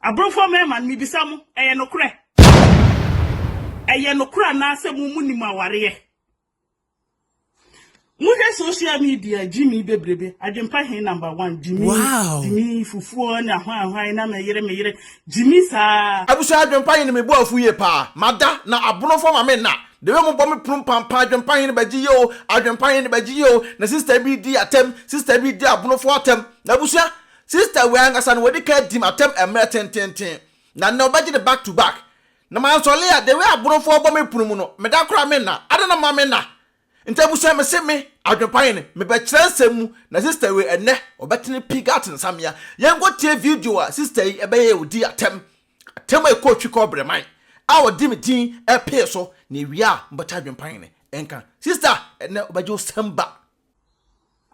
Aborɔfoɔ mmarima no, mebisa mo, ɛyɛ nokorɛ? Ɛyɛ nokorɛ anaasɛ mo mo nim awareɛ? Mohwɛ social media gyimi bebrebe, adwempa he number one, gyimi, gyimi, fufuo ne ahwan ahwan na me yere me yere, gyimi saa. Abusua adwempa hene me bo afu yie paa mada na abonofoɔ ma me nna the way ɔmo bɔ me pono pampan adwempa hene bɛgye yie o adwempa hene bɛgye yie o na sister bi di atɛm sister bi di abonofoɔ atɛm na abusua sister wei ankasa no wadi kan adi m'atɛm mmerɛ tententen na nnɛ ɔbɛgye no back to back na mansɔle a the way abonofoɔ bɔ me pono mu no meda koraa me nna adɛn na mma me nna Nti abusua mese me adwenpa hene mebɛkyerɛ nsɛm mu na sister wei ɛnɛ ɔbɛtene pii gat nsamea yɛnkɔ tie video a sister yi ɛbɛyɛ ɔdi atɛm atɛm a ɛkɔ twi kɔ brɛman a ɔde me din ɛpee so na ɛwie a mobɛte adwenpa hene nka sister ɛnɛ ɔbɛgye wo sɛm ba.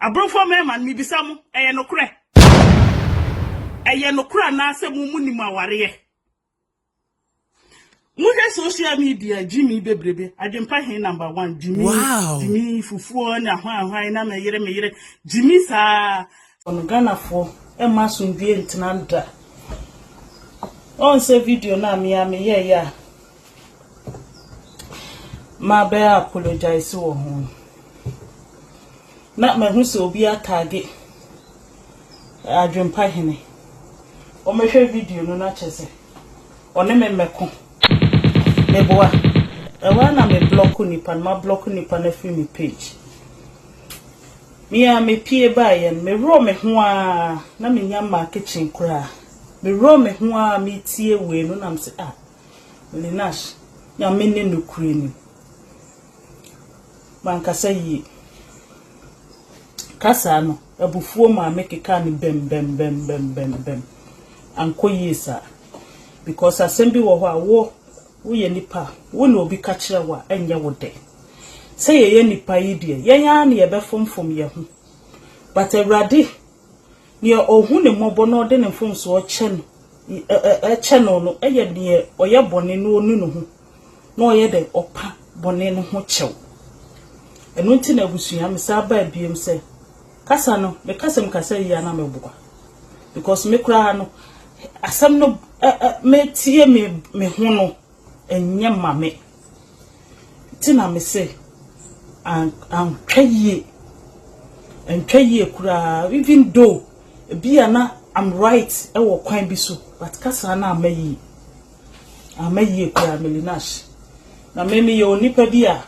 Abrofo mmarima no mebisa mo ɛyɛ nokorɛ? Ɛyɛ nokorɛ anaasɛ mo mo nim awareɛ? Mohwɛ social media gyimi bebrebe, adwempa he number one, gyimi, gyimi, fufuo ne ahwan ahwan na me yere me yere, gyimi saa. Ɔno Ghanafoɔ mma asomdwie ntena da. Ɔn sɛ video no a me a meyɛeɛ a mabɛ apologize wɔ ho no, na mahu sɛ obi atage Adwempa Hene. Wɔmɛhwɛ video no na kyerɛ sɛ ɔne me mmɛko. Meboa. Ɛhɔ ara na me block nipa no, ma block nipa no afiri me page. Me a mepie baeɛ no, meworɔ me ho ara na menya mmaa kitchen koraa. Meworɔ me ho ara metie wei no na mese ah, Linash, Nyame ne nokorɛ ni. Mankasa yie. Kasa no, abufuo maa me kekaa no bɛm bɛm bɛm bɛm bɛm bɛm. Ankɔ yie saa. Because asɛm bi wɔ hɔ a wo woyɛ nipa a, wo na obi ka kyerɛ wo a ɛnyɛ wo dɛ. Sɛ yɛyɛ nipa yi deɛ, yɛn ara na yɛbɛfomfom yɛn ho. But Awurade, nea ɔhu ne mmɔbɔ na ɔde ne mfomsoɔ kyɛ no ɛkyɛ no no yɛ deɛ ɔyɛ bɔne na ɔnu ne ho na ɔyɛ dɛ ɔpa bɔne no ho kyɛw. Ɛno nti na abusua mesan baa biom sɛ kasa no meka sɛ mekasa yie a na meboa. Because me koraa no asɛm no metie me me ho no ɛnyɛ ma me. Nti na me se antwa yie. Antwa yie koraa even though ebi a na I'm right ɛwɔ kwan bi so but kasa no amma yie. Amma yie koraa Melinash. Na me meyɛ onipa bi a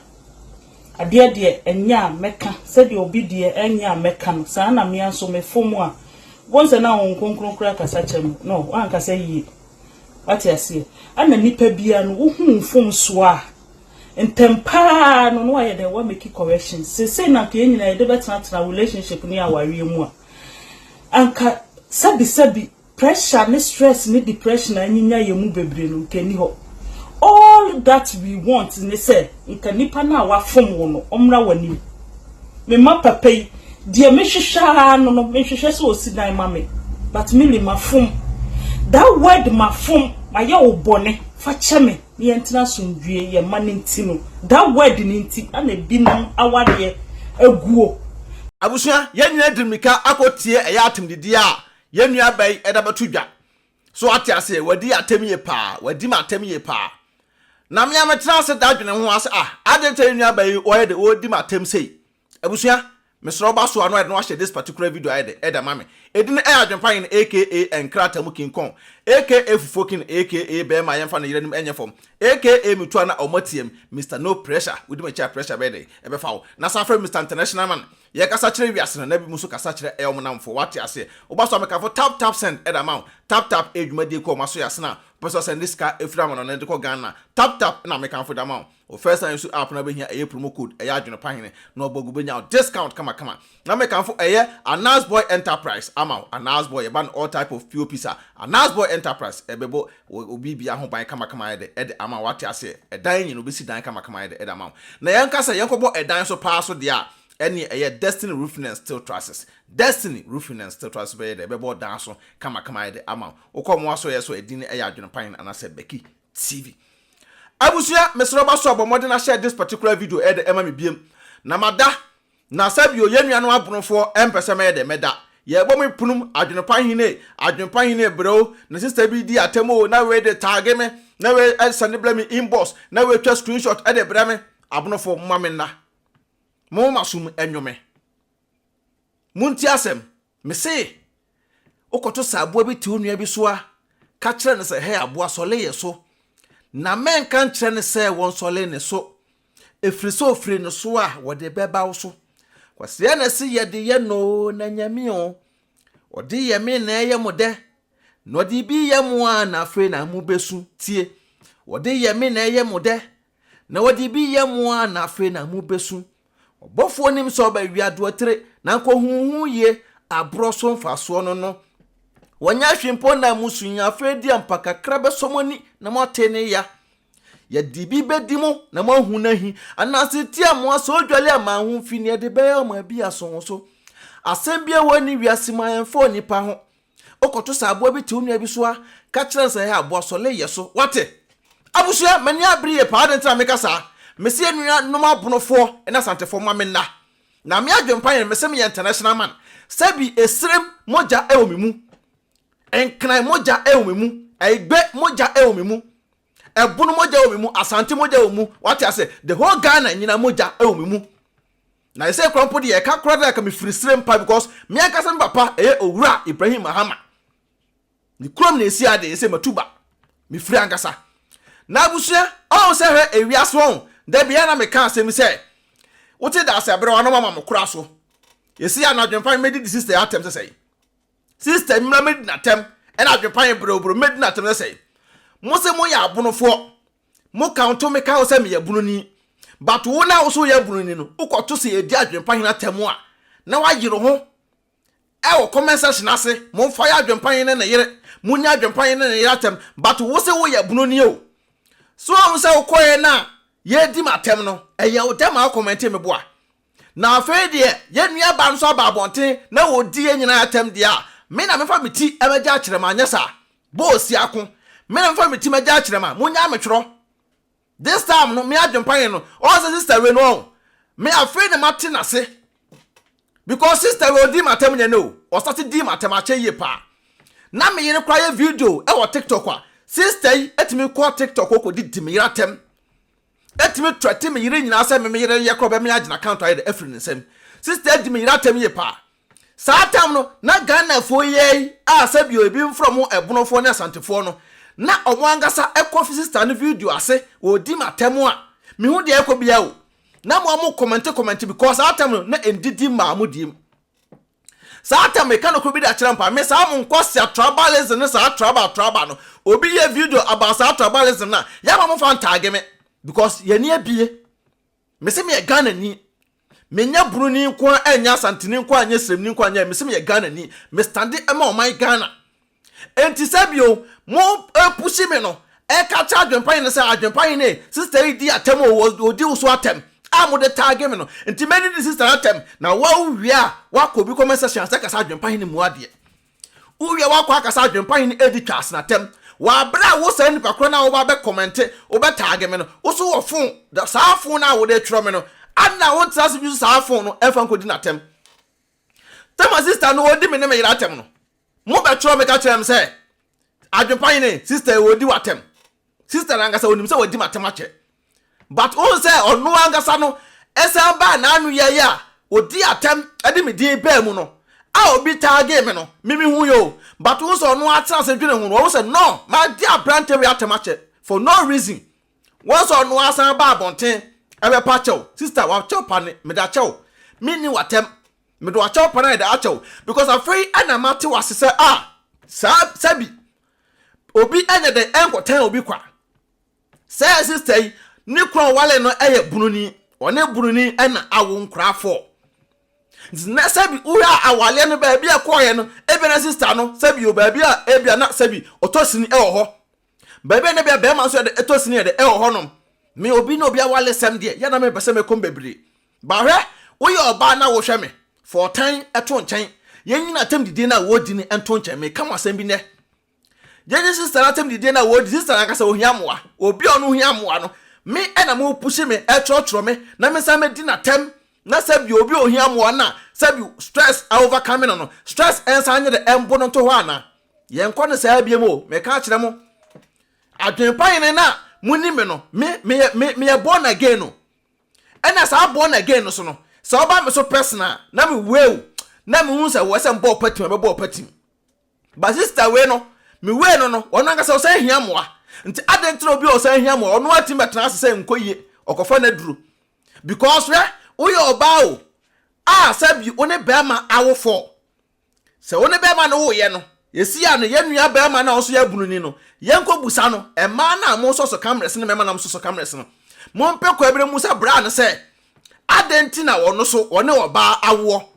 adeɛ deɛ ɛnyɛ a mɛka sɛdeɛ obi deɛ ɛnyɛ a mɛka no saa na mmea nso mefom a wɔn sɛ na wɔn kronkron koraa kasa kyerɛ me no wankasa yie. Wate aseɛ ɛna nipa bia no wohu mfomsoɔ a ntɛm paa no no wayɛ dɛ wa make correction. Sese na nka yɛn nyinaa yɛde bɛtenatena relationship ne awareɛ mu a anka sɛbi sɛbi pressure ne stress ne depression a anyinya yɛn mu bebree no nka ni hɔ. All that we want ne sɛ nka nipa no a wafom wo no ɔmmra w'anim. Me ma papa yi deɛ mehwehwɛ ara no no mehwehwɛ sɛ osi dan ma me but me mafom. That word mafom mayɛ wo bɔne fa kyɛ me na yɛntena asomdwie yɛn mma ne nti no that word ne nti ana ebinom awareɛ aguo. Abusua, yɛn nyinaa di mmirika akɔtie ɛyɛ atemdidie a yɛn nua ba yi ɛde abɛto dwa. So ate aseɛ, wadi atɛm yie paa, wadi m'atɛm yie paa. Na me a metena ase da dwene ho ase, ah, adɛn nti na yɛn nua ba yi ɔyɛ de ɔredi m'atɛm sei? Abusua, mesrɛ wo ba so a na wayɛ de na wahyɛ this particular video ayɛ de ɛde ama me. Edin ɛyɛ Adwempa Hene aka Nkrataa mu King Kong aka Fufuo King aka Bɛɛma a yɛmfa ne yere anim ɛnyɛ fam aka Metu a na ɔmo ateam Mister No Pressure, wodi m'akyi a pressure bɛyɛ dɛn ɛbɛfa wo. Na san frɛ me Mister International Man. Yɛkasa kyerɛ wiase no na binom nso kasa kyerɛ ɛyɛ ɔmo namfoɔ, wate aseɛ. Woba so a mekamfo Tap Tap Send ɛde ama wo. Tap Tap ɛyɛ dwumadie kuo a ɔmo aso yɛ asene a wopɛ sɛ ɔsɛnde sika ɛfiri amanɔne de kɔ Ghana. Tap Tap na mekamfo de ama wo. Wo first time use app no abɛhia ɛyɛ promo code ɛyɛ adwene pa hene na ɔbɔ gu bɛnya wo discount kama kama. Na mekamfo ɛyɛ Anas Boy Enterprise ama wo. Anas Boy yɛba no all type of POPs a Anas Boy Enterprise ɛbɛbɔ obi bia ho ban kama kama ayɛ dɛ ɛde ama wo, wate aseɛ. Ɛdan nyina obɛsi dan kama kama ayɛ dɛ ɛde ama wo. Na yɛnka sɛ yɛnkɔbɔ ɛdan so paa so deɛ a ɛneɛ ɛyɛ Destiny Roofing and Steel Trusses. Destiny Roofing and Steel Trusses bɛyɛ dɛ ɛbɛbɔ dan so kama kama ayɛ dɛ ama wo. Wokɔ ɔmo asɔeɛ so a ɛdin no ɛyɛ Adwene Pa Hene anaasɛ Becky TV. Abusua mesrɛ wo ba so a bɔ mmɔden na share this particular video ɛyɛ dɛ ɛma me biem na mada na sɛ bio yɛn nuanom abonofoɔ ɛmpɛ sɛ mɛyɛ dɛ mɛda. Yɛbɔ me punum, adwenepa hene, adwenepa hene brɛ o, na sister bi di atɛm o, na wei de taage me, na wei sɛne brɛ me inbox, na wei twa screenshot de brɛ me. Abonofo, momma me nna. Momma m'asom nnwo me. Montie asɛm. Mese, wokɔto sɛ aboa bi te wo nua bi so a, ka kyerɛ no sɛ, 'Hɛ aboa, sɔle yɛ so. Na mɛnka nkyerɛ no sɛ wɔnsɔle ne so, ɛfiri sɛ ɔfiri ne so a, wɔde bɛba wo so. Kwasea na ɛse yɛde yɛ no o, na Nyame o, ɔde yɛ me na ɛyɛ mo dɛ, na ɔde bi yɛ mo a na afei na mobɛsu. Tie, ɔde yɛ me na ɛyɛ mo dɛ, na ɔde bi yɛ mo a na afei na mobɛsu. Ɔbɔfoɔ nim sɛ ɔbɛwia adoɔtire, na anka ɔhuuhuu yie, aborɔ so mfasoɔ no no. Wɔnyɛ hwee mpo na mo su yi, afei deɛ mpa kakra bɛsɔ mo ani na moate ne ya. Yɛde bi bɛdi mo na moahu no ahi, anaase tia mo asɛ odwale ama ho mfi ne yɛde bɛyɛ ɔma bi aso wo so. Asɛm bi a ɛwɔ ne wiase mu a ɛmfa onipa ho. Wokɔto sɛ aboa bi te wo nua bi so a, ka kyerɛ no sɛ, 'Hɛ aboa, sɔle yɛ so. Woate? Abusua, m'ani abere yie paa. Adɛn nti na meka saa? Mese yɛn nuanom Abonofoɔ ne Asantefoɔ, momma menna. Na me adwempa yɛ no, mese meyɛ international man. Sɛbi Esirem mogya wɔ me mu. Nkran mogya wɔ me mu. Egbe mogya wɔ me mu. Ɛbono mogya wɔ me mu. Asante mogya wɔ mu. Woate ase? The whole Ghana nyinaa mogya wɔ me mu. Na ɛsɛ kora mpo deɛ ɛka kora deɛ ka mefiri serem pa because me ankasa me papa ɛyɛ Owura Ibrahim Mahama. Ne kurom na ɛsi adeɛ ɛsɛ matu ba. Mefiri ankasa. Na abusua, ɔho sɛ hwɛ ewiase wɔn, da biara na meka asɛm sɛ, wote da ase aberɛ wa na mama mo kora so. Ɛsi anadwo mpa mɛdidi sister atɛm sɛ sɛe. Sister mmra mɛdi n'atɛm ɛna adwempa yɛ brɛwbrɛw mɛdi n'atɛm sɛ sɛe. Mo se moyɛ abonofoɔ, mo count me ka ho sɛ meyɛ bononi. But wo na wo so woyɛ bononi no, wokɔto sɛ yɛdi adwempa hene atɛm a, na wayere ho ɛwɔ comment section ase, momfa yɛ adwempa hene ne ne yere, monni adwempa hene ne ne yere atɛm, but wo se woyɛ bononi o. So ahu sɛ wokɔɛ no a yɛredi m'atɛm no, ɛyɛ wo dɛ ma wo kɔmɛnte me boa. Na afei deɛ yɛn nuabaa no nso aba abɔnten na ɔredi yɛn nyinaa atɛm deɛ a, me na mɛfa me ti mɛgya akyerɛ mo, anyɛ saa? Boosiako, me na mɛfa me ti mɛgya akyerɛ mo a, monnyaa me twerɛ. This time no, me adwempa yɛ no, ɔn sɛ sister wei no ɔn, me afei na mate n'ase. Because sister wei ɔdii m'atɛm nyɛ no o, ɔsate dii m'atɛm akyɛ yie paa. Na me yere koraa yɛ video ɛwɔ TikTok a, sister yi atumi kɔ TikTok hɔ kɔdidi me yere atɛm. Etumi trɛte me yere nyinaa sɛ me me yere yɛ korɔ bɛ me agyina account ayɛ dɛ afiri ne nsam. Sister adi me yere atɛm yie paa. Saa tam no na Ghana foɔ yi ara yi a sɛbio ebi mfrɛ ɔmo ɛbonofoɔ ne Asantefoɔ no na ɔmo ankasa ɛkɔ fi sister no video ase ɔɔdi me atɛm a me hu deɛ ɛkɔ biara o. Na mo a mo kɔmɛnte kɔmɛnte because saa tam no na ɛndidi mmaa mo diem. Saa tam meka nokoro bi de akyerɛ mpa me saa mo nkwasia tribalism ne saa tribal tribal no obi yɛ video about saa tribalism na yɛma mo fa ntaage me because yɛni abie me se meyɛ Ghana ni menyɛ broni nko a ɛnyɛ asanteni nko a ɛnyɛ sremni nko a nyɛ me se meyɛ Ghana ni me stande ɛma ɔman Ghana Enti sɛ bio mo pushi me no ɛka kyerɛ adwempa hene sɛ adwempa hene sister yi di atɛm o ɔdi wo so atɛm a mo de taage me no nti mɛdi di sister no atɛm na wo wie a wakɔ obi comment section asɛ kasa adwempa hene mu adeɛ wo wie a wakɔ akasa adwempa hene edi twa asena atɛm wɔ abere a wo saa nipa korɔ no a woba bɛ kɔmɛnte wobɛ taage me no wo so wɔ phone saa phone no a wode twerɛ me no adena wo ntena ase use saa phone no ɛmfa nkɔdi n'atɛm Tama sister no ɔdi me ne me yere atɛm no mo bɛ twerɛ me ka kyerɛ me sɛ adwempa hene sister yi ɔdi w'atɛm sister no ankasa ɔnim sɛ wadi m'atɛm akyɛ but wohu sɛ ɔno ankasa no ɛsan baa n'ano yɛ yɛ a ɔdi atɛm ɛde me din baa mu no a obi taagee me no me me hu yɛ o but wohu sɛ ɔno atena ase dwene ho no ɔhu sɛ no madi aberante wei atɛm akyɛ for no reason wɔn sɛ ɔno asan ba abɔnten ɛbɛpa kyɛw sister wakyɛw pa ne mede akyɛw menni w'atɛm Mede w'akyɛw pa no ayɛ dɛ akyɛ wo because afei ɛna mate w'ase sɛ ah saa sɛbi obi ɛnyɛ dɛ ɛnkɔtɛn obi kwa. Sɛ sister yi ne kunu a ɔwale no ɛyɛ bununi, ɔne bununi ɛna awo nkoraa four. Nti na sɛbi wohwɛ a awaleɛ no baabi a ɛkɔɔyɛ no ebia na sister no sɛbi o baabi a ebia na sɛbi ɔtɔ sini ɛwɔ hɔ. Baabi a na ebia bɛrima nso yɛ dɛ ɛtɔ sini yɛ dɛ ɛwɔ hɔnom. Me obi ne obi awale sɛm deɛ yɛ na mempɛ sɛ mɛkɔm bebree. Ba hwɛ, woyɛ ɔbaa na wohwɛ me, fa ɔtan to nkyɛn. Yɛn nyina atɛm didie no a wɔredi no nto nkyɛn. Meka mo asɛm bi nnɛ. Yɛnye sister no atɛm didie no a wɔredi, sister no ankasa ɔhia mmoa. Obi a ɔno hia mmoa no, me na mo pushi me, ɛtwerɛtwerɛ me, na me nsan mɛdi n'atɛm. Na sɛbi obi a ohia mmoa na sɛbi stress a overcome no no, stress ɛnsan nyɛ dɛ ɛmbo no nto hɔ ana? Yɛnkɔ no saa biom o, meka akyerɛ mo. Adwene pa hene na munim me no, me meyɛ me meyɛ born again o. Ɛna saa born again no so no, sɛ ɔba me so personal na me wew na mehu sɛ wɔ sɛ mbɔ ɔpatim a mɛbɔ ɔpatim. But sister wei no, me wei no no, ɔno ankasa ɔsan hia mmoa. Nti adɛn nti na obi a ɔsan hia mmoa, ɔno atumi bɛtena ase sɛ nkɔ yie, ɔkɔfa n'aduro? Because hwɛ, woyɛ ɔbaa o, a sɛbi wo ne bɛrima awo fɔ. Sɛ wo ne bɛrima no woyɛ no, yɛsi a no, yɛn nua bɛrima no a ɔso yɛ abununi no, yɛnkɔ busa no, mmaa no a mosɔ so cameras ne mmarima no a mosɔ so cameras no, mompɛ kwan bi na musa bra no sɛ, adɛn nti na ɔno so ɔne ɔbaa awoɔ?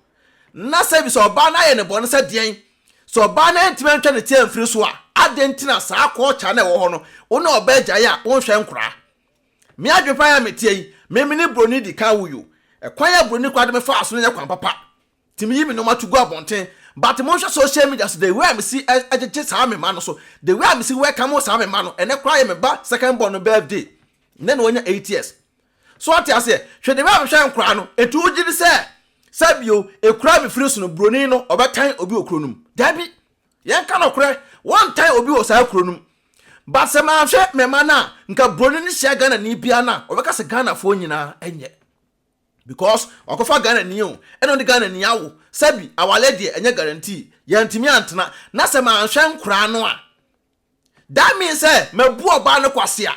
Na sɛbi sɛ ɔbaa no ayɛ ne bɔne sɛ deɛn? Sɛ ɔbaa no antumi antwa ne ti amfiri so a, adɛn nti na saa culture no a ɛwɔ hɔ no, wo ne ɔbaa gyae a wonhwɛ nkoraa? Me adwene pa a meteɛ yi, me me ne buroni di kan wo yo. Ɛkwan a buroni koraa de me faa so no nyɛ kwan papa. Nti meyi me nneɛma to gu abɔnten. But monhwɛ social media so, the way a mesi gyegye saa me mma no so, the way a mesi welcome saa me mma no, ɛnɛ koraa yɛ me ba second born no birthday. Nnɛ na wanya 8 years. So ate aseɛ, hwɛ the way a mehwɛ nkoraa no, enti wogye di sɛ sɛbio ekura me firi so no, buroni no ɔbɛtan obi wɔ kuro no mu? Dabi, yɛnka nokorɛ, wɔntan obi wɔ saa kuro no mu. But sɛ manhwɛ me mma no a, nka buroni no hyia Ghana ni biara no a, ɔbɛka sɛ Ghanafoɔ nyinaa nyɛ. Because wakɔfa Ghana ni o, ɛna ɔde Ghana ni awo. Sɛbi awale deɛ ɛnyɛ guarantee, yɛntumi antena. Na sɛ manhwɛ nkoraa no a, that means sɛ mabu ɔbaa no kwasea.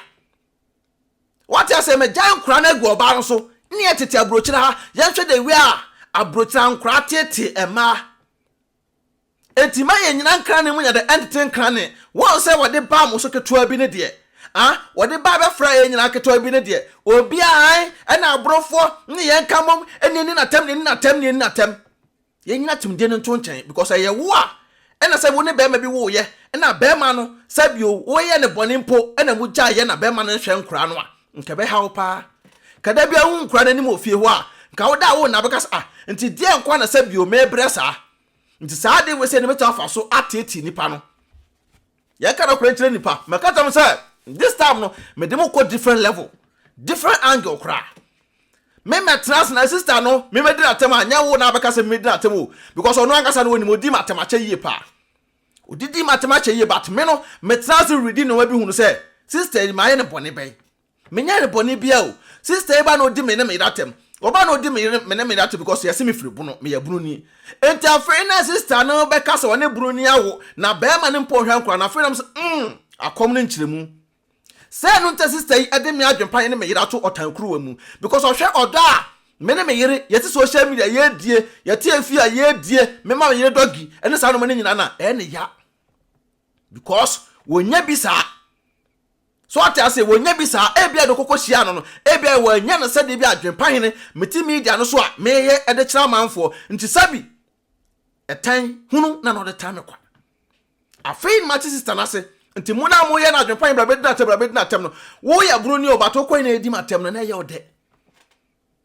Wate ase, magyae nkoraa no agu ɔbaa no so. Ne yɛ tete aburokyire ha, yɛnhwɛ the way a aburokyire nkoraa tete mmaa. Enti ma yɛn nyina nkrane mu nya dɛ ɛntete nkrane. Wɔn sɛ wɔde baa mo so ketewa bi ne deɛ. Ah, wɔde baa bɛfra yɛn nyinaa ketewa bi ne deɛ. Obiara ɛna aborɔfoɔ ne yɛn ka mmom ɛne ani n'atɛm ne ani n'atɛm ne ani n'atɛm. Yɛn nyina tumdie no nto nkyɛn because ɛyɛ wo a ɛna sɛ wo ne bɛrima bi woyɛ ɛna bɛrima no sɛbio woyɛ ne bɔne mpo ɛna mo gyae yɛ na bɛrima no nhwɛ nkoraa no a, nka ɛbɛha wo paa. Kada bi ahu nkoraa no anim wɔ fie hɔ a, nka wo da a wo na bɛka sɛ, ah, nti deɛ nkoa na sɛbio mebrɛ saa. Nti saa de wei sɛ ne bɛtumi afa so ateetee nipa no. Yɛka no korɛ nkyerɛ nipa. Mɛka kyerɛ mo sɛ this time no, mede mo kɔ different level, different angle koraa. Me mɛtena ase na sister no, me mɛdi n'atɛm a, nyɛ wo na abɛka sɛ mɛdi n'atɛm o, because ɔno ankasa no onim odi m'atɛm akyɛ yie paa. Odidi m'atɛm akyɛ yie, but me no mɛtena ase redi nneɛma bi hunu sɛ sister yi maayɛ ne bɔne bɛn. Menyɛ ne bɔne bia o. Sister yi ba na odi me ne me yere atɛm. Ɔba na odi me yere me ne me yere atɛm because yɛse me firi Bono, meyɛ Bononi. Nti afei na sister no bɛka sɛ ɔne Bononi awo na bɛrima no mpo nhwɛ nkora no, afei na mo sɛ akɔm no nkyerɛmu. Sɛ no nta sister yi ɛde me adwempa ne me yere ato ɔtan kuruwa mu because ɔhwɛ ɔdɔ a me ne me yere yɛte social media yɛdie, yɛte efi a yɛdie, me ma me yere doggy ɛne saa nneɛma no nyinaa na ɛyɛ ne ya because wɔnya bi saa. So ɔte ase, wɔnya bi saa. Ebia de kɔkɔ hyia no no, ebia wɔanya no sɛdeɛ bi adwempa hene mete media no so a meyɛ ɛde kyerɛ amanfoɔ. Nti sɛbi ɛtan hunu na na ɔde tan me kwa. Afei na mate sister no ase. Nti mo na moyɛ no adwempa hene bra bɛdi n'atɛm, bra bɛdi n'atɛm no, woyɛ boro ni o, but wokɔ na ɛdi m'atɛm no na ɛyɛ ɔdɛ.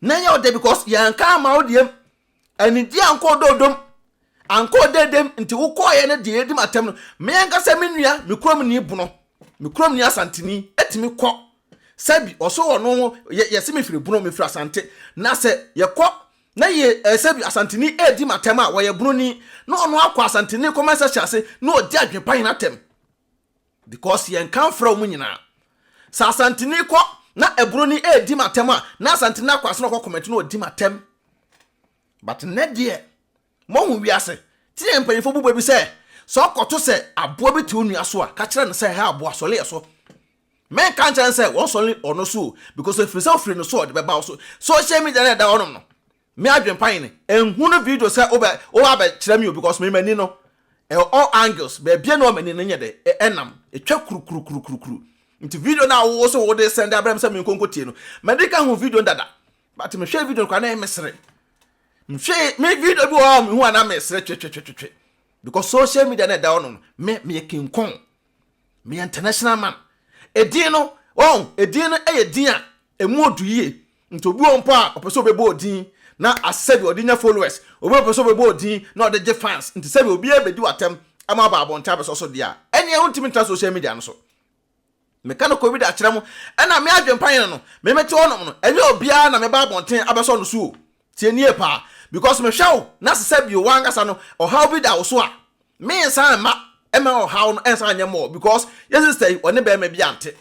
Na ɛyɛ ɔdɛ because yɛnka ama wo deɛm. Anigye ankɔ ɔdɔɔdɔm, ankɔ ɔdɛɛdɛm, nti wokɔɔyɛ no deɛ ɛdi m'atɛm no, me ankasa me nua, me kurom ni Bono, me kurom ni Asanteni, ɛtumi kɔ. Sɛbi ɔso ɔno ho, yɛse mefiri Bono, mefiri Asante. Na sɛ yɛkɔ na yɛ sɛbi Asanteni ɛdi m'atɛm a, wɔyɛ Bononi, na ɔno akɔ Asanteni comment section ase na ɔdi adwempa hene atɛm. Because yɛnka mfrɛ wɔn nyinaa. Sɛ Asanteni kɔ na ɛbononi ɛdi m'atɛm a, na Asanteni akɔ ase na ɔkɔ comment na ɔdi m'atɛm. But nnɛ deɛ, moahu wiase. Ti yɛ mpanyinfoɔ bubɔ bi sɛ, sɛ ɔkɔto sɛ aboa bi te wo nua so a, ka kyerɛ no sɛ, ha aboa, sɔle yɛ so. Menka nkyerɛ no sɛ wɔn sɔle ɔno so o, because efiri sɛ ofiri no so ɔde bɛba wo so. Social media na ɛda hɔnom no, me adwempa yi ne, nhunu video sɛ wobɛ wobɛ abɛkyerɛ me o, because me m'ani no, ɛwɔ all angles, baabi a na m'ani no nyɛ dɛ, ɛnam, etwa kurukurukurukurukuru. Nti video na awowo so wode send abrɛ me sɛ me nkonko tie no, mɛde ka ho video dada, but mehwɛ video no koraa na ɛyɛ mesere. Mehwɛ me video bi wɔ hɔ a mehu a na mesere twetwetwetwe because social media na ɛda hɔ no, me meyɛ King Kong, meyɛ international man. Edin no wɔn edin no yɛ din a emu odu yie, nti obi wɔ mpo a ɔpɛ sɛ ɔbɛbɔ odin na asɛbi ɔde nya followers, obi ɔpɛ sɛ ɔbɛbɔ odin na ɔde gye fans. Nti sɛbi obiara bɛdi w'atɛm ama aba abɔnten abɛsɔ so deɛ a, ɛnea wontumi ntra social media no so. Meka no kɔ bi da kyerɛ mo. Ɛna me adwempa yɛn no, memete hɔnom no, ɛnyɛ obiara na meba abɔnten abɛsɔ no so o. Tie nie paa because mehwɛ wo na sesɛ bio w'ankasa no ɔhaw bi da wo so a me nsan mma ɛma ɔhaw no ɛnsan nyɛ more because yɛ sister yi ɔne bɛrima bi ante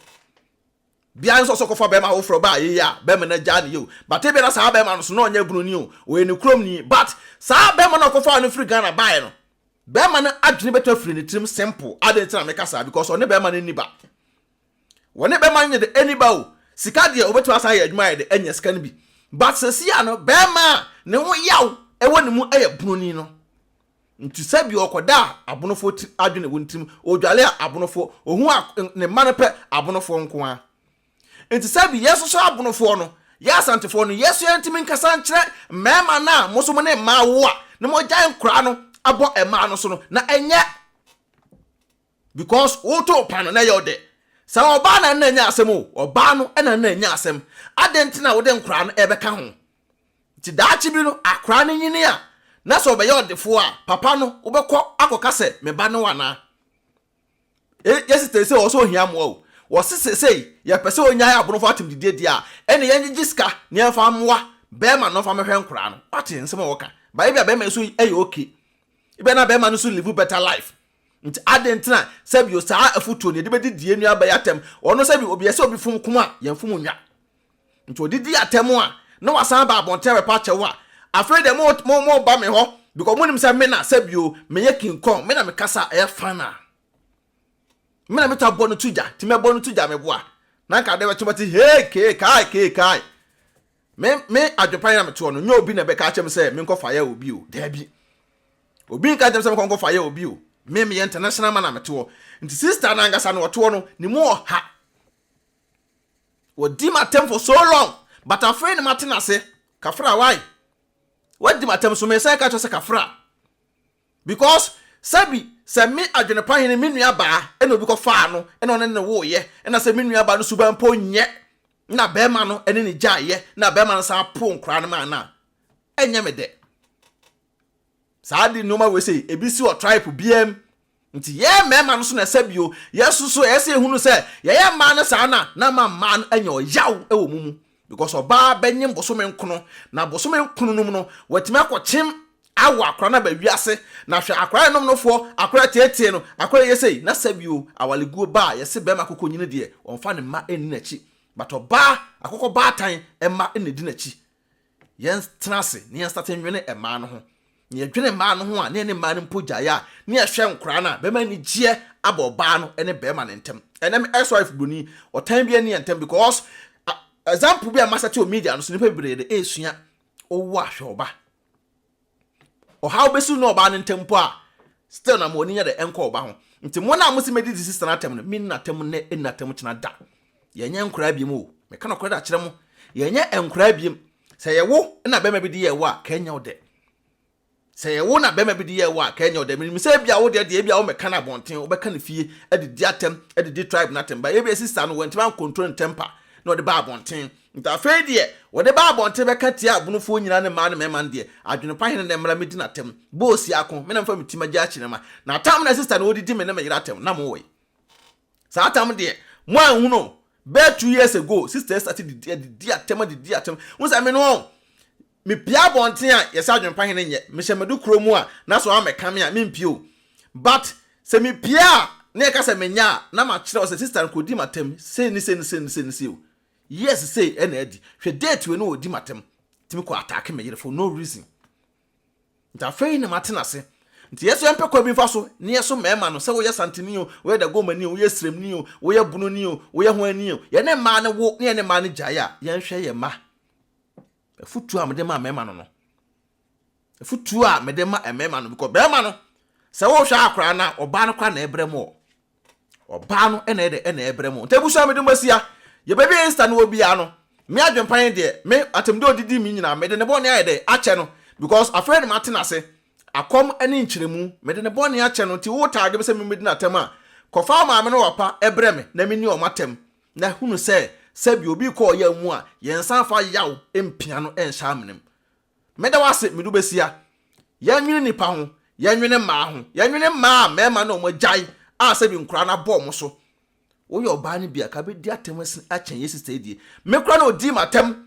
bia nso ɔsɛ ɔkɔfa bɛrima foforɔ ba ayɛ yi a bɛrima no agyaa ne yɛ o, but ebia na saa bɛrima no so na ɔnyɛ bunoni o, ɔyɛ ne kurom ni, but saa bɛrima no ɔkɔfa no firi Ghana baeɛ no, bɛrima no adwene bɛtumi afiri ne tirim simple. Adɛn nti na meka saa? Because ɔne bɛrima no nni ba. Wɔne bɛrima no nyɛ de ɛnni ba o, sika deɛ ɔbɛtumi asan ayɛ adwuma ayɛ de anya sika no bi, but seesei a no bɛrima a ne ho yaw ɛwɔ ne mu ɛyɛ bunoni no. Nti sɛ bi ɔkɔda a abonofoɔ ti adwene wɔ ne tirim, ɔdwale a abonofoɔ, ɔhu a ne mma no pɛ abonofoɔ nko ara. Nti sɛ bi yɛn nso so abonofoɔ no, yɛn Asantefoɔ no, yɛn nso yɛntumi nkasa nkyerɛ mmarima no a mo nso mo ne mmaa wo a na moagyae nkoraa no abɔ mmaa no so no, na ɛnyɛ because wotoo pa no na ɛyɛ wo dɛ. Sɛ ɔbaa na na anya asɛm o, ɔbaa no na na anya asɛm. Adɛn nti na wode nkoraa no ɛbɛka ho? Nti daakye bi no akwadaa no nyini a, na sɛ ɔbɛyɛ ɔdefoɔ a, papa no wobɛkɔ akɔka sɛ me ba ne wo anaa? E, yɛsi seesei ɔwɔ sɛ ohia mmoa o. Wɔse seesei yɛpɛ sɛ onyae abonofo atemdidie deɛ a, ɛne yɛngyegye sika na yɛmfa mmoa bɛɛma no mfa mɛhwɛ nkoraa no. Wate nsɛm a wɔka? But ebia bɛɛma yi nso yɛ okay. Ebia na bɛɛma no nso live better life. Nti adɛn nti na sɛbio saa afotuo no yɛde bɛdidi yɛn nuaba yi atɛm? Ɔno sɛbi obi yɛ sɛ obi fom kum a, yɛmfom nnwa. Nti ɔdidi atɛm a, na wasan aba abɔnten abɛpa akyɛw a, afei deɛ mo mo mo ba me hɔ because mo nim sɛ me na sɛbio meyɛ King Kong, me na me kasa ɛyɛ final. Me na metɔ abɔ no to gya, nti mɛbɔ no to gya meboa. Na nka ade bɛkye bɛte hei kee kai kee kai. Me me adwepan na metoɔ no, nyɛ obi na ɛbɛka akyerɛ me sɛ menkɔ fire obi o, daabi. Obi nka nkyerɛ me sɛ menkɔ nkɔ fire obi o. Me meyɛ international man na metoɔ. Nti sister no ankasa no ɔtoɔ no, ne mu ɔha. Wadi m'atɛm for so long but afei na mate n'ase. Kafra why? Wadi m'atɛm so mesan ka kyerɛ sɛ kafra. Because sɛbi sɛ me adwenepa hene me nua baa ɛna obi kɔfaa no ɛna ɔne ne woyɛ ɛna sɛ me nua baa no suban mpo nyɛ na bɛrima no ɛne ne gyaeɛ na bɛrima no san po nkoraa no maa no a ɛnyɛ me dɛ. Saa de nneɛma wei sei ebi si wɔ tribe biara mu. Nti yɛn mmarima no so na ɛsɛ bio. Yɛn nso so ɛyɛ sɛ yɛhunu sɛ yɛyɛ mmaa no saa na na ama mmaa no anya ɔyaw wɔ mu mu. Because ɔbaa bɛnyem bosome nkono, na bosome nkono no mu no watumi akɔkyem awo akora no aba wiase. Na hwɛ akora yɛnom no foɔ, akora yɛteetee no, akora yɛyɛ sei. Na sɛ bio awaleguo ba a yɛse bɛrima akokɔnyini deɛ ɔmfa ne mma nni n'akyi. But ɔbaa akokɔ baatan mma na ɛdi n'akyi. Yɛntena ase na yɛnstate nwene mmaa no ho. Na yɛdwene mmaa no ho a, na yɛne mmaa no mpo gyae a, na yɛhwɛ nkoraa no a, bɛma anigyeɛ aba ɔbaa no ne barima no ntam. Ɛnɛ me ex-wife buroni, ɔtan bi ani yɛn ntam because example bi a masɛte wɔ media no so, nnipa bebree de ɛresua, wowo a hwɛ ɔba. Ɔhaw bɛsi ne ɔbaa no ntam mpo a, still na mo ani nyɛ dɛ ɛnkɔ ɔba ho. Nti mo no a mose mɛdidi sister no atɛm no, menni n'atɛm nnɛ, ɛnni n'atɛm kyena da. Yɛnyɛ nkoraa biom o. Meka nokorɛ de akyerɛ mo. Yɛnyɛ nkoraa biom. Sɛ ɛyɛ wo na bɛrima bi de yɛɛ wo a, ka ɛnyɛ wo dɛ. Sɛ ɛyɛ wo na bɛrima bi de yɛɛ wo a, ka ɛnyɛ wo dɛ. Menim sɛ ebia wo deɛ deɛ ebia womɛka no abɔnten, wobɛka no fie, adidi atɛm, adidi tribe no atɛm. But ebia sister no wantumi ancontrol ne temper na ɔde baa abɔnten. Nti afei deɛ wɔde ba abɔnten bɛka tia abonofoɔ nyinaa ne mmaa ne mmarima no deɛ, adwene pa hene na ɛmmra mɛdi no atɛm. Boosi ako, me na mfa me ti magye akyere ma. Na atam na sister no ɔdidi me ne me yere atɛm, na mowɔ he? Saa tam deɛ, mo anhunu o. Bɛyɛ 2 years ago, sister start didi adidi atɛm adidi atɛm. Wo sɛ me no ɔn, mepie abɔnten a yɛsɛ adwene pa hene nyɛ. Mehyɛ madu kuro mu a, na sɛ wɔamɛka me a, mempie o. But sɛ mepie a, na yɛka sɛ menyɛ a, na makyerɛ wo sɛ sister no kɔdi m'atɛm sei ne sei ne sei ne sei ne sei o. Years sei ɛna adi. Hwɛ date wei na ɔdi m'atɛm. Tumi kɔ attack me yere for no reason. Nti afei na mate n'ase. Nti yɛn nso yɛmpɛ kwan bi mfa so na yɛso mmarima no, sɛ woyɛ Santini o, woyɛ Dagomani o, woyɛ Sremni o, woyɛ Bunoni o, woyɛ hwanni o, yɛne mmaa no wo na yɛne mmaa no gyae a, yɛnhwɛ yɛn mma. Afotuo a mede ma mmarima no no. Afotuo a mede ma mmarima no, because barima no, sɛ wohwɛ akwaraa no a, ɔbaa no koraa na ɛbrɛ mu ɔ. Ɔbaa no na ɛdɛ na ɛbrɛ mu. Nti abusua mede mo asia. Yɛbɛwie Easter no wɔ biara no, me adwempan deɛ, me atemmude a ɔdidi me nyinaa, mede ne bɔne ayɛ dɛ akyɛ no because afei na mate n'ase. Akɔm ne nkyerɛmu, mede ne bɔne akyɛ no nti wo tag me sɛ memmɛdi n'atɛm a, kɔfa wo maame ne wo papa brɛ me na menni wɔn atɛm na hunu sɛ sɛbi obi rekɔ ɔyaw mu a, yɛnsan fa yaw mpia no nhyɛ amena mu. Meda wo ase, mede wo bɛsia. Yɛnwene nnipa ho, yɛnwene mmaa ho, yɛnwene mmaa a mmarima ne wɔn agyae a sɛbi nkoraa no abɔ wɔn so. Woyɛ ɔbaa no bi a, ka bɛdi atɛm akyɛn yɛ sista yi die. Me koraa na ɔdii m'atɛm.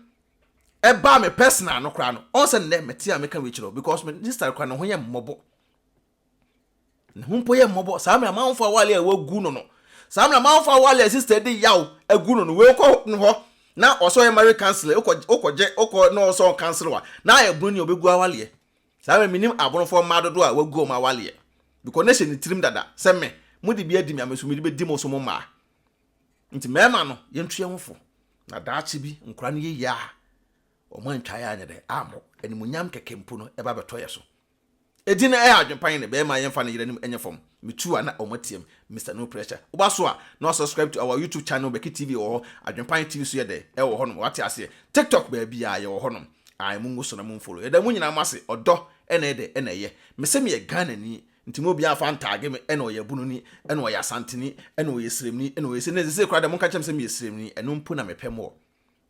ɛbaa me personal no koraa no, ɔn sɛ nnɛ mete a meka wei kyerɛ wo because me sister koraa ne ho yɛ mmɔbɔ. Ne ho mpo yɛ mmɔbɔ. Saa mmerɛ amanfo awale a wagu no no. Saa mmerɛ amanfo awale a sister de yaw agu no no. Wei kɔ no hɔ na ɔsɛ ɔyɛ marriage counselor, wokɔ wokɔgye wokɔ na ɔsɛ ɔcancel wa na ayɛ bunu ni ɔbɛgu awaleɛ. Saa mmerɛ menim abonofoɔ mmaa dodoɔ a wagu wɔn awaleɛ. Because na ɛhyɛ ne tirim dada sɛ me, mode bi adi me a me nso mede bɛdi mo so mo mmaa. Nti mmarima no, yɛntu yɛn ho fo na daakye bi nkwadaa no yɛ yie a, wɔn antwa yɛ anyɛ dɛ ammɔ. Animuonyam kɛkɛ mpo no ɛba bɛtɔ yɛ so. Edin no ɛyɛ adwempa yɛn ne bɛrima yɛmfa ne yere anim ɛnyɛ fam. Metu a na wɔn ateam. Mister No Pressure. Woba so a na wa subscribe to our YouTube channel Becky TV wɔ hɔ. Adwempa yɛn TV so yɛ dɛ ɛwɔ hɔnom. Wate aseɛ. TikTok baabiara yɛwɔ hɔnom. Ae mo ngu so na mo nfollow. Yɛda mo nyinaa mo ase. Ɔdɔ ɛna ɛdɛ ɛna ɛyɛ. Mese meyɛ Ghanani. Nti mo obiara mfa ntaage me ɛna ɔyɛ Abununi, ɛna ɔyɛ Asanteni, ɛna ɔyɛ Sremni, ɛna ɔyɛ sei. Na sesei koraa deɛ monka nkyerɛ me sɛ meyɛ Sremni, ɛno mpo na mepɛ more.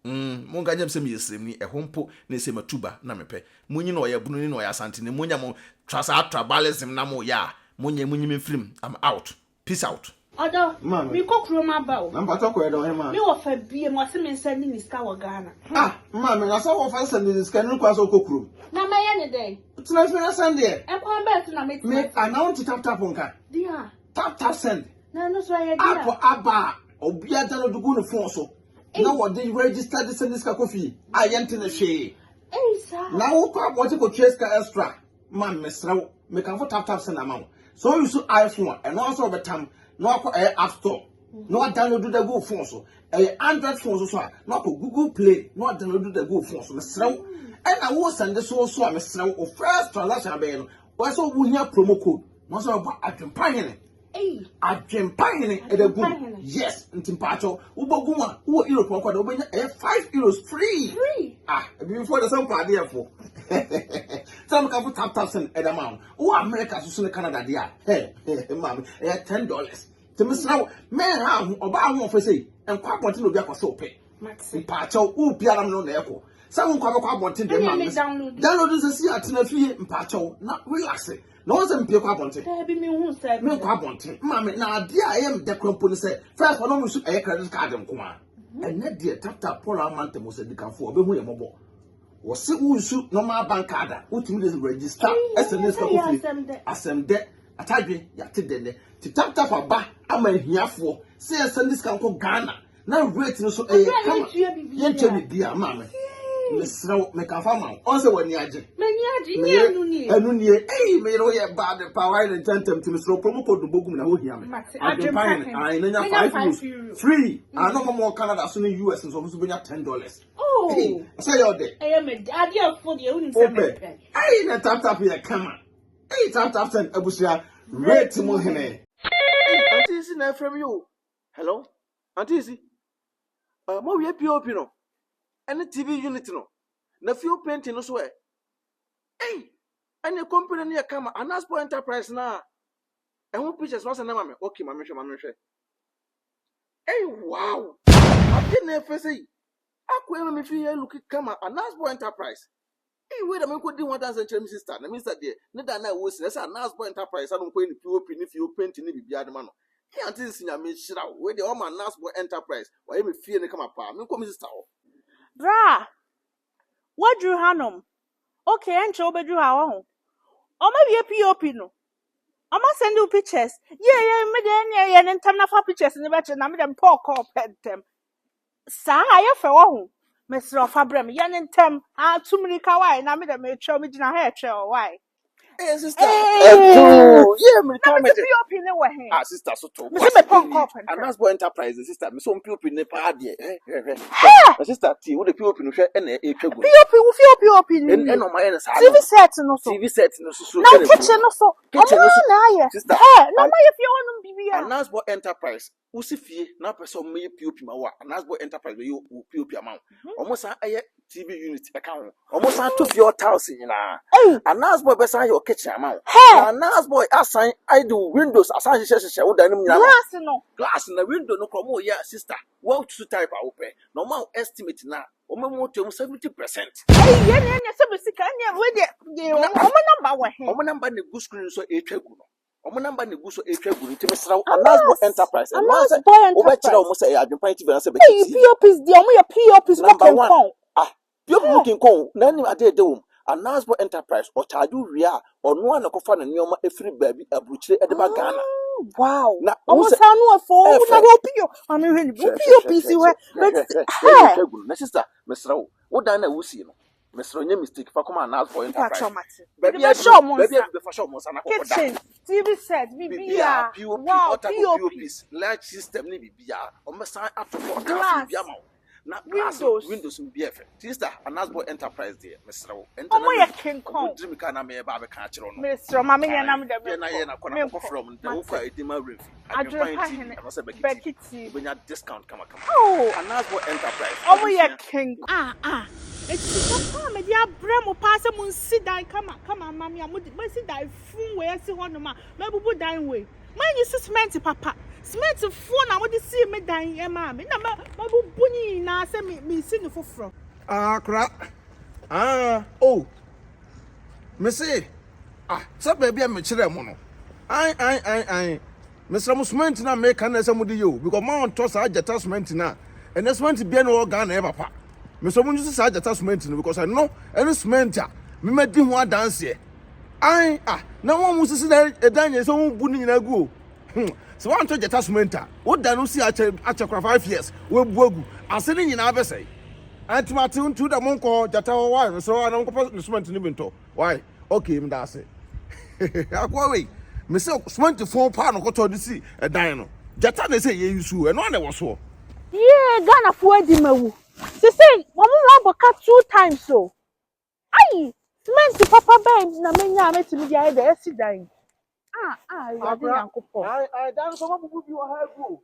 Mm, monka nkyerɛ me sɛ meyɛ Sremni, ɛhɔ mpo na ɛsɛ matu ba na mepɛ. Monyi na ɔyɛ Abununi na ɔyɛ Asanteni, monya mo tra saa tribalism na moyɛ a, monyɛ, monyi me mfiri mu. I'm out. Peace out. Ɔdɔ, Maame. mekɔ kurom aba o. Na mpakyɛ kɔ yɛ dɛ ɔhemaa. Me wɔfa biem, ɔse me nsa ni ne sika wɔ Ghana. Hmm. Ah, maame, na sɛ wɔfa sɛ ne sika no kwan sɛ wokɔ kurom. Na mɛyɛ ne dɛn? Tena fie na sɛn deɛ. Ɛkwan bɛn so na mɛtena Me, anaa wonte tap tap nka? Deɛ. Tap tap send. Na ɛno so ɛyɛ deɛ. App aba a, obiara download gu ne phone so. Na wɔde register de send sika kɔ fie a yɛnte ne hwee. Ei saa. Na wokɔ abɔnten kɔtua sika extra. Ma mesrɛ wo, mekamfo tap tap send ama wo. Sɛ wo use iPhone a, ɛno ara sɛ wɔbɛtam na wakɔ ɛyɛ app store na wadownload da gu wo phone so. Ɛyɛ Android phone so so a, na wakɔ Google Play na wadownload da gu wo phone so. Mesrɛ wo. Ɛna wo send so so a, mesrɛ wo, wo first transaction abɛyɛ no, wɔyɛ sɛ wohia promo code na wɔsɛ wɔbɔ adwempa hene. Adwempa hene ɛda gu mu. Yes, nti mpaakyɛw wobɔ gu mu a wowɔ Europe ɔkɔ da wobɛnya ɛyɛ €5 free. Free. Ah, ebibifoɔ de sɛ mpɔ adeɛ fo. Sɛ mo ka fo tap tap send ɛda ma wo. Wowɔ America so so ne Canada deɛ a, hɛ maame ɛyɛ $10. Nti mesrɛ wo mɛnha ho ɔbaa ho ɔfɛ sɛ nkɔ abɔnten na obi akɔ sɛ ɔpɛ. Mpaakyɛw wo biara no na ɛkɔ. Sɛ wo nkɔ abɛkɔ abɔnten deɛ maame. Download nsɛ si atena fie mpaakyɛw na relax. Na wɔn sɛ mpie kɔ abɔnten. Daabi mi hu sɛ. Mi nkɔ abɔnten. Maame na adeɛ a ɛyɛ mi dɛ kura mpo ne sɛ first ɔno nso ɛyɛ credit card nko ara. Ɛnɛ deɛ tata Paul ama ntɛm sɛ dikanfo ɔbɛhu yɛ mɔbɔ. Wɔsi wo nsu normal bank card a wotumi de register ɛsɛ ne sika kɔ fie. Asɛm dɛ atadwe yate dɛ nɛ. Ti tap tap aba ama ahiafoɔ sɛ yɛsɛ ne sika nkɔ Ghana. Na rate no so ɛyɛ kama. Yɛntua biribiara maame. Mesrɛ wo mekafa ma wo. Ɔn sɛ w'ani agye. M'ani agye nyɛ ɛnu nie. Ɛnu nie. Ei me yere woyɛ bad paa wayɛ ne ntɛntɛm nti mesrɛ wo promo code no bɔ gu mu na ho hia me. Adwempa hene. Ae na nya €5 free. Ano ɔmo wɔ Canada so ne US nso ɔmo nso bɛnya $10. Oh. Sɛ yɛ ɔdɛ. Ɛyɛ me dɛ. Adeɛ fo deɛ wonim sɛ mepɛ. Ei na tap tap yɛ kama. Ei tap tap send abusua rate mu hene. Auntie si na ɛfrɛ mi o. Hello? Auntie si. Mo wie POP no. Ɛne TV unit no. Na fuel painting no so ɛ. Ei! Ɛne company no yɛ kama. Anaspo Enterprise na. Ɛho pictures no asɛn ama me. Okay, ma mehwɛ, ma mehwɛ. Ei, wow! Ade na ɛfɛ sɛ yi. Akɔ ɛma me fi yɛ look kama. Anaspo Enterprise. Ei, wei da menkɔdi ho adanse nkyerɛ me sister. Na me sister deɛ, ne da na ɛwɔ si na ɛsɛ Anaspo Enterprise ano nkɔyɛ ne POP ne fie painting ne biribiara de ma no. Ei, Auntie Nsi Nyame nhyira wo. Wei deɛ ɔma Anaspo Enterprise. Wayɛ me fie no kama paa. Menkɔ me sister hɔ. Bra, woaduru hanom. Okay, ɛnkyɛ wobɛduru ha wɔ ho. Ɔma wie POP no. Ɔma send you pictures. Yie yie me deɛ ɛne ɛyɛ ne ntɛm na fa pictures no bɛkyerɛ na me deɛ mepɛ ɔkɔɔ pɛ ntɛm. Saa ayɛ fɛ wɔ ho. Mesrɛ ɔfa brɛ me yɛ ne ntɛm. Ah, tu mmirika wae na me deɛ metwɛ megyina ha ɛtwɛ ɔ wae. Hey, sister. Ɛto. Yeah, me Na come me se POP ne wɔ he. Ah, sister, so to. Me se mepɛ ɔkɔɔ pɛ ntɛm. Anaspo Enterprise, sister. Me so POP ne pa deɛ. Eh, hwɛ hwɛ. Hɛ! Na sister, ti wo de POP no hwɛ ɛna ɛtwa gu. POP wo fie POP ne no. nie. Ɛna ɔma yɛ no saa. TV set no so. TV set no so so. Na wo kitchen no so. Kitchen no so. Ɔmo na ayɛ. Sister. Hɛ! Na ɔmo ayɛ fie hɔnom biribiara. Anaspo Enterprise. Wosi fie na pɛ sɛ ɔmo yɛ POP ma wo a, Anaspo Enterprise bɛyɛ wo POP ama wo. Ɔmo san ɛyɛ TV unit ɛka ho. Ɔmo san to fie hɔ tiles nyinaa. Ei! Anaspo bɛsan ayɛ wo kitchen ama wo. Hɛ! Na Anaspo asan ayɛ de wo windows asan hyehyɛ hyehyɛ wo dan no mu nyinaa ama wo. Glass no. Glass na window no kora ɔmo yɛ sister. Wɔtutu type a wopɛ. Na ɔmo a estimate na ɔmo mu ɔtua mu 70%. Ei, yɛn ɛnyɛ sɛ me sika ɛnyɛ wei deɛ deɛ ɔmo namba wɔ he. Ɔmo namba na egu screen so etwa gu no. Ɔmo namba na egu so etwa gu no nti mesrɛ wo Anasbo Enterprise ɛno ara sɛ Anasbo wobɛkyerɛ Enterprise. ɔmo sɛ ɛyɛ Adwempa TV anaasɛ Becky Ei, TV. POPs deɛ ɔmo yɛ POPs Number one. mɔkɛnkɔn. Ah. POP mu kinkɔn na anim ade ɛda wɔ mu. Anasbo Enterprise ɔcharge wo wie a ɔno ara na ɛkɔfa ne nneɛma ɛfiri baabi aburukyire ɛde ba Ghana. Ah, wow. Na wo Ɔmo sɛ sa no ɛfo ɛfɛ. na wɔ PO. Maame hwɛ ni Hwɛ hwɛ POP hwɛ si hwɛ hɔ. hwɛ hwɛ hwɛ hwɛ hwɛ gu no. Na sister mesrɛ wo wo dan na wusie no mesrɛ wo nyɛ mistake fa kɔma Anasbo Enterprise. Mpatsɔ mate. Mede Baabi bɛhyɛ aduru ɔmo baabi nsa. aduru bɛfa hyɛ ɔmo nsa na kɔkɔ da. Kitchen, TV set, Biribiara biribiara. POP Wow, all type of POP. POPs light system ne biribiara ɔmo bɛsan ato hɔ tiles Glass, biribiara ma wo. Na glass no windows. windows no biribiara yɛ fɛ. Sister Anasbo Enterprise deɛ mesrɛ wo ɛnta Ɔmo na yɛ me kinkɔn. ɔmo diri mi kaa na meyɛ ba abɛka akyerɛ wo no. Mesrɛ ma menyɛ Ae na mede yɛ na menkɔ. yɛ na kɔ na kɔkɔ Menkɔ. frɛ ɔmo nti wokɔ Mate. a ɛdi ma werɛ fi Adwempan Adwempa TV hene. anaasɛ Becky TV Becky TV. wobɛnya discount kamakama. Oh, Anasbo Enterprise ɔmo yɛ abusua. king. Ah ah. Eti sika paa mede abrɛ mo paa sɛ monsi dan kama kama ama me a mode masi dan fun wei asi hɔnom a mabubu dan wei. Moanyi so cement papa. Cement foɔ na mode sii me dan maa me na mabubu ne nyinaa sɛ me mesi no foforɔ. Ah kora ah oh me se ah sɛ baabi a mekyerɛ mo no an an an an mesrɛ mo cement na meka na ɛsɛ mo de yɛ o because mo antɔ saa gyata cement na ɛnɛ cement bia na ɛwɔ Ghana ɛyɛ papa mesrɛ mo nso saa gyata cement no because ɛno ɛne cement a mema di ho adanseɛ an ah na wɔn mo sisi dan ɛdan nyɛ sɛ wɔn bu ne nyinaa gu o hmm sɛ wɔantɔ gyata cement a woda no si akyɛ akyɛ kora 5 years wɔabu agu ase ne nyinaa bɛsɛe. Anti mate ntu da monkɔ hɔ gyata hɔ why mesrɛ wo ana monkɔpɛ ne cement no bi ntɔ why okay meda ase akoa wei mese cement fon paa na ɔkɔtɔ de si ɛdan no gyata na ɛsɛ yɛ yusu ɛno ana ɛwɔ soɔ. Yee, Ghanafoɔ adi mawu. Sesei wɔn mo abɔ ka two times o. Ayi, cement papa bɛn na menya a mɛtumi de ayɛ dɛ asi dan? Ah ah, Awurade Akora Nyankopɔn. ae ae dan no so ɔmabubu bi wɔ ha agu o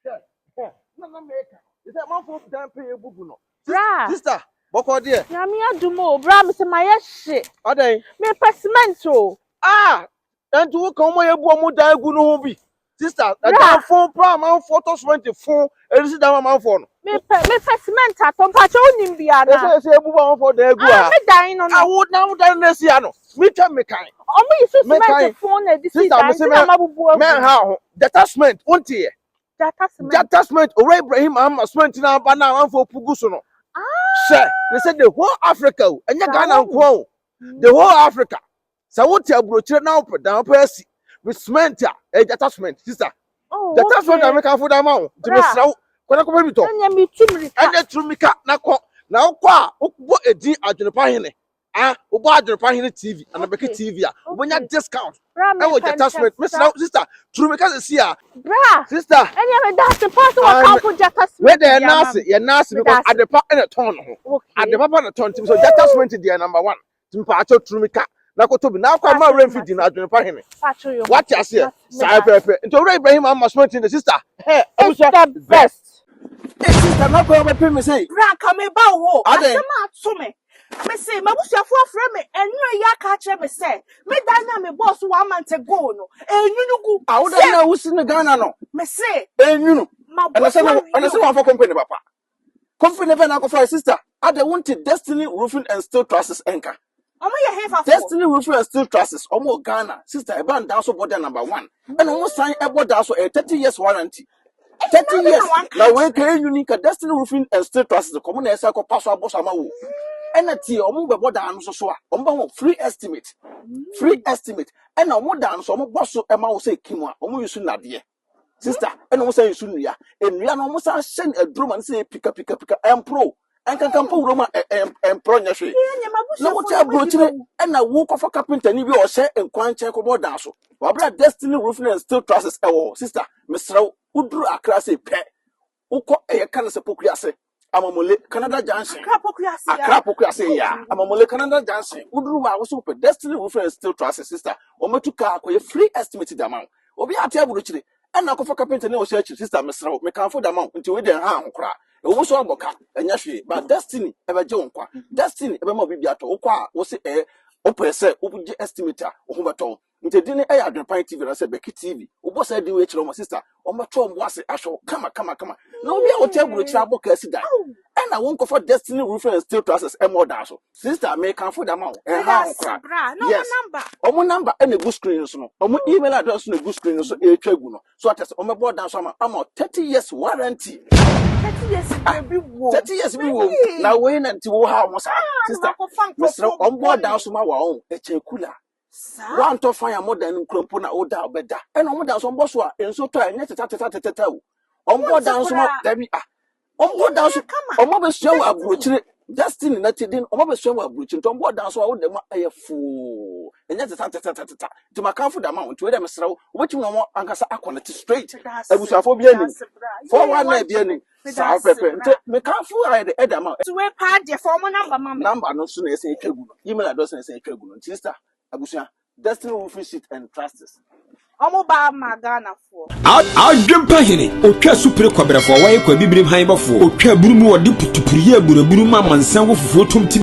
hwɛ hwɛ na na meka sɛ amanfoɔ dan pɛ yɛ bubu no. Bra, Sister bɔkɔ deɛ. Nyame adom o. Bra, mese mayɛ hye. Adɛn? Mepɛ cement o. Ah, ɛnti wo ka wɔn a yɛbu wɔn dan agu no ho bi. Sister, Bra. ɛdan fon paa amanfoɔ tɔ cement fon ɛde si dan ma amanfoɔ no. Mepɛ cement atɔ. Mpakyɛ wonim bi Ɛsɛ anaa? ɛsɛ ebubu amanfoɔ dan agu Ah, ha. me dan no no. Awo na wo dan no esi ha no. Metwa mekan. Ɔmo yi so Mekan. cement fon na ɛde si Sister, dan mese nti na mɛ mabubu agu mɛ no. ha ho. Gyata cement, wonte yɛ. Gyata cement. Gyata cement, Owura Ibrahim Mahama cement na aba na amanfoɔ pugu so no. Hyɛ, ne sɛ the whole Africa o, ɛnyɛ Saa Ghana wɔn. nko o. The whole Africa. Sɛ wote aburokyire na wopɛ dan wopɛ asi with cement a, ɛyɛ gyata cement, sister. Oh, Gyata cement na okay. meka fo da ma wo. Nti Bra. mesrɛ wo, kɔ na kɔpɛ bi tɔ. Ɛnyɛ metu mirika. Ɛnɛ turu mika na kɔ. Na wokɔ a, wobɔ edin Adwenepa Hene. Ah, wobɔ Adwenepa Hene TV, Anabɛki TV a, wobɛnya discount. Bra, Ɛwɔ mepɛ gyata ntɛm cement. saa. Mesrɛ wo, sister, turu mika sisi a. Bra. Sister. Ɛnyɛ meda ase paa sɛ Ah, wɔkamfo gyata wei cement de yɛ de ama naase, me. yɛ naase Meda because ase. adepa ɛna tɔn ne ho. Okay. Ade papa na tɔn nti so gyata cement deɛ number one. Nti mpaakyɛw turu mika na kɔtɔ bi. Na akɔ ama Pakyɛ werɛ mfi di na mate. Adwenepa Hene. Pakyɛ yo Wate mate. aseɛ? Mate. Saa Meda ase. pɛpɛ. Nti Owura Ibrahim ama cement de sister. Hɛ, It's abusua the best. Hey sister, na kɔ bɛpɛ me sɛ. Bra nka meba wo hɔ. Adɛn? Asɛm a ato me. Mese m'abusuafo afrɛ me ɛnura yi aka akyerɛ me sɛ me dan na mebɔɔ so one month ago no enwunu gu. Ah, wo dan na wosi no Ghana no. Mese Enwunu. Ɛna sɛ na maboto ɛna sɛ awie o. wɔamfa company papa. Company bɛn na akɔfa sister? Adɛn wonte Destiny Roofing and Steel Trusses ɛnka? Ɔmo yɛ hefafoɔ. Destiny Roofing and Steel Trusses, ɔmo wɔ Ghana. Sister, ɛba ndan so bɔ dan number one. Ɛna ɔmo san ɛbɔ dan so ɛyɛ 30 years warranty. 30 Ɛna years. na wanka Na wei akyerɛ ka me. enwuni ka Destiny Roofing and Steel Trusses kɔmo na ɛsɛ akɔpa so abɔ so ama wo. Ɛna tie ɔmo bɛbɔ dan no so so a ɔmo bɛ wɔ free estimate. Free estimate. Ɛna ɔmo dan no so ɔmo bɔ so ɛma wo sɛ kim a ɔmo use nnadeɛ. Sister, ɛna ɔmo san use nnua. Nnua no ɔmo san hyɛ no aduro ma no sɛ pika pika pika ɛmpro. Ɛnkanka mpo wuro mu a ɛmporɔ nyɛ hwee. Ɛnyɛ Na m'abusuafo wote na ɔmo adi aburokyire mawu. ɛna wo kɔfa carpenter ni bi a ɔhyɛ nkwankyɛn kɔbɔ dan so. Wabra Destiny Roofing and Steel Trusses ɛwɔ hɔ. Sister, mesrɛ wo, woduru Accra sɛ pɛ, wokɔ ɛyɛ ka no sɛ Pokuase, Amamole, Canada Junction. Accra Pokuase ya. Accra Pokuase ya. Amamole Canada Junction. Woduru hɔ a wo so wopɛ Destiny Roofing and Steel Trusses, sister. Wɔmɛtu kaa akɔyɛ free estimate de ama wo. Obi ate aburokyire ɛna akɔfa carpenter ne ɔhyɛ akyiri. Sister, mesrɛ wo, mekamfo de ama wo. Nti wei deɛ nha ho koraa. Ɛwɔ mu so abɔ ka, ɛnyɛ hwee. But Destiny ɛbɛgye wo nkwa. Destiny ɛbɛma wo biribi atɔ. Wokɔ a wo se ɛyɛ wopɛ sɛ wogye estimate a wo ho bɛtɔ wo. Nti din no ɛyɛ Adwenepan TV anaasɛ Becky TV. Wobɔ saa din wei kyerɛ wɔn sister, wɔbɛtɔ wɔn bo ase ahwɛ wo kama kama kama. Na obi a wote aburokyire abɔ kaa si dan. Adɛn na wonkɔfa Destiny Roofing and Steel Trusses mmɔ dan so? Sister, mekamfo de ama wo. Ɛnha wo koraa. Yes. Ɔmo number ɛna egu screen no so no. Ɔmo email address na egu screen no so ɛretwa gu no. So ate sɛ ɔmɛbɔ dan so ama ama wo 30 years warranty. 30 years Ah, bi wɔ. 30 years bi wɔ mu. Na wei na nti wo ha ɔmo saa. Sister, mesrɛ wo, ɔmbɔ dan so ma wa ɔn. Ɛkyɛn kula. Woantɔ fan a modan no nkura mpo na woda a wobɛda. Ɛna ɔmo dan so ɔmbɔ so a nsuo tɔ a ɛnyɛ teta teta teteta o. Ɔmbɔ dan so ma dabi ah. Ɔmbɔ dan so ɔmo abɛsua wɔ aburokyire destiny na ti din ɔmo abɛsua wɔ aburokyire nti ɔmbɔ dan so a woda mu a ɛyɛ foo ɛnyɛ teta teta teteta nti makamfo da ma wo nti wei dɛ mesrɛ wo wobɛtumi na ɔmo ankasa akɔnɛte straight abusuafoɔ bi anim 419 bi anim saa pɛpɛ nti mekamfo ayɛ de ɛda ma wo. Nti wei paa deɛ fa ɔmo number ma me. Number no nso na ɛsɛ atwa gu no email address na ɛsɛ atwa gu no nti sister abusua Destiny Roofing Sheet and Trusses. Ɔmo ba ma Ghana foɔ. Adwempa hene, otwa supire kɔbrɛfoɔ, wɔyɛ kɔ abibirim han bɔfoɔ, otwa aburu mu wɔde putupuru yɛ aburaburu ma amansan wɔ fufuo tom ti.